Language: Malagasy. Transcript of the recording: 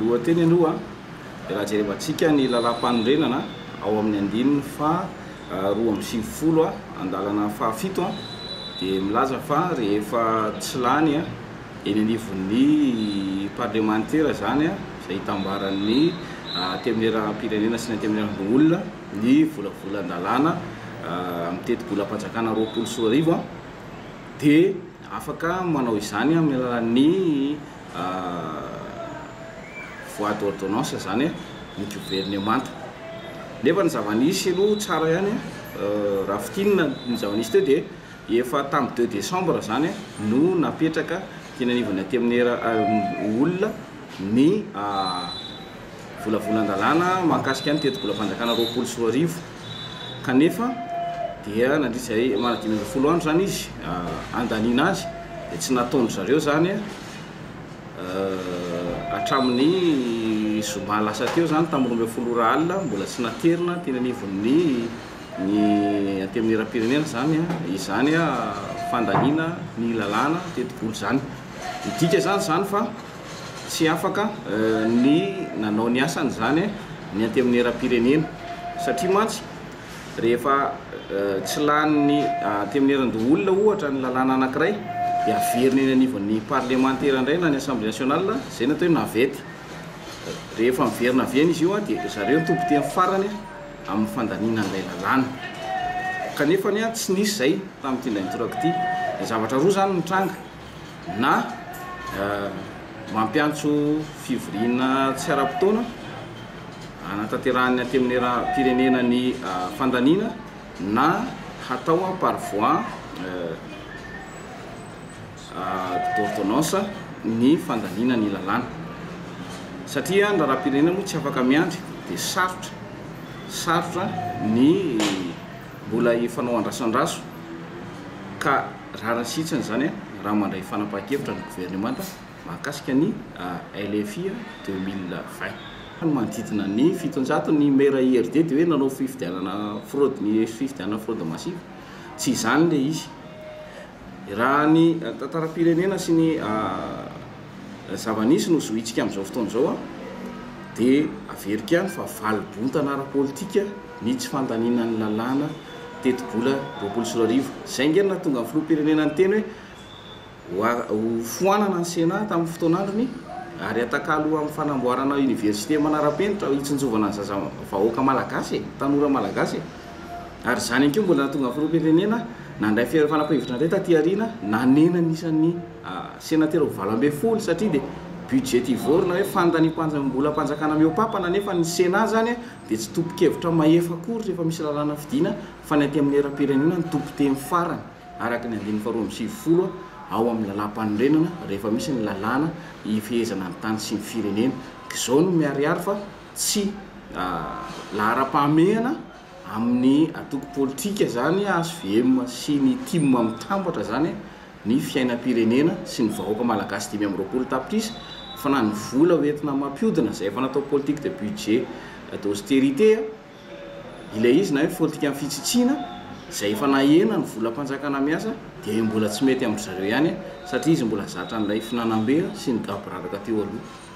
Lohateny aloha dia raha jerevantsika ny lalàmpanorenana ao amin'ny andininy faha 92 andalana fahafito dia milaza fa rehefa tsy lany eny anivon'ny parlemantera izany izay itambaran'ny Antenimierampirenena sy ny Antenimierandoholona ny volavolan-dalàna amin'ny tetibolam-panjakana 2020 dia afaka manao izany amin'ny alalan'ny voie d'ordonnance izany ny governemanta. Nefa ny zava-nisy aloha tsara ihany raha fintinina ny zava-nisy teo dia efa tamin'ny deux décembre izany no napetraka teny anivon'ny antenimiera olona ny volavolan-dalàna mahakasika ny tetibolam-panjakana 2020 kanefa dia nandritra izay mana 15 andro izany izy handaniana azy dia tsy nataon-dry zareo izany hatramin'ny zoma lasa teo izany tamin'ny 12 ora alina mbola tsy naterina teny anivon'ny ny antenimierampirenena izany izany fandaniana ny lalàna tetibola izany. Midika izany izany fa tsy afaka ny nanao ny asany izany ny antenimierampirenena satria mantsy rehefa tsy lanin'ny antenimierandoholona ohatra ny lalàna anankiray dia averina eny anivon'ny parlemantera indray na ny assemblée nationale, izay no atao hoe navette. Rehefa miverina avy eny izy io dia zareo no tompon-teny farany amin'ny fandaniana an'ilay lalàna. Kanefa anie tsy nisy izay tamin'ity indray nitoraka ity. Dia zavatra roa izany nitranga, na mampiantso fivoriana tsy ara-potoana hanatanterahan'ny Antenimierampirenena ny fandaniana na hatao par voie d'ordonnance ny fandaniana ny lalàna. Satria ny raharaham-pirenena moa tsy afaka miandry dia sarotra, sarotra ny mbola hifanao andrasandraso ka rariny sy hitsiny izany raha mandray fanapahan-kevitra ny governemanta mahakasika ny LFI 2020. Ny manodidina ny 700 ny maire IRD dia hoe nanao fifidianana fraude, ny fifidianana fraude massive. Tsy izany ilay izy. Raha ny tantaram-pirenena sy ny zava-nisy no zohintsika amin'izao fotoana izao dia averiko ihany fa valibontana ara-politika ny tsy fandaniana ny lalàna tetibola 2020. Izay ange no nahatonga ny filoham-pirenena niteny hoe ho foanana ny Sénat tamin'ny fotoan'androny ary hatakalo amin'ny fanamboarana université manara-penitra hitsinjovana ny zaza vahoaka malagasy e, tanora malagasy e. Ary izany ihany koa mbola nahatonga ny filoham-pirenena nandray fanapahan-kevitra indray taty aoriana nanena ny isan'ny senatera ho 18 satria dia budgetivore na hoe fandaniam-bolam-panjakana mihoa-pampana nefa ny Sénat izany dia tsy tompon-kevitra mahefa akory rehefa misy lalàna fidiana fa ny aty amin'ny eram-pirenena no tompon-teny farany araka ny andininy faharoa 92 ao amin'ny lalàmpanorenana rehefa misy ny lalàna ifehezana ny tany sy ny firenena. Izao no miharihary fa tsy laharam-pahamehana amin'ny antoko politika izany hvm sy ny tim mitambatra izany ny fiainam-pirenena sy ny vahoaka malagasy 25 tapitrisa fa na ny vola hoentina mampiodina izay efa natao politique de budget d'austérité ilay izy na hoe politikan'ny fitsitsiana izay efa nahena ny volam-panjakana miasa dia mbola tsy mety amin-dry zareo ihany satria izy mbola zatra an'ilay fihinanam-be sy ny gaboraraka teo aloha.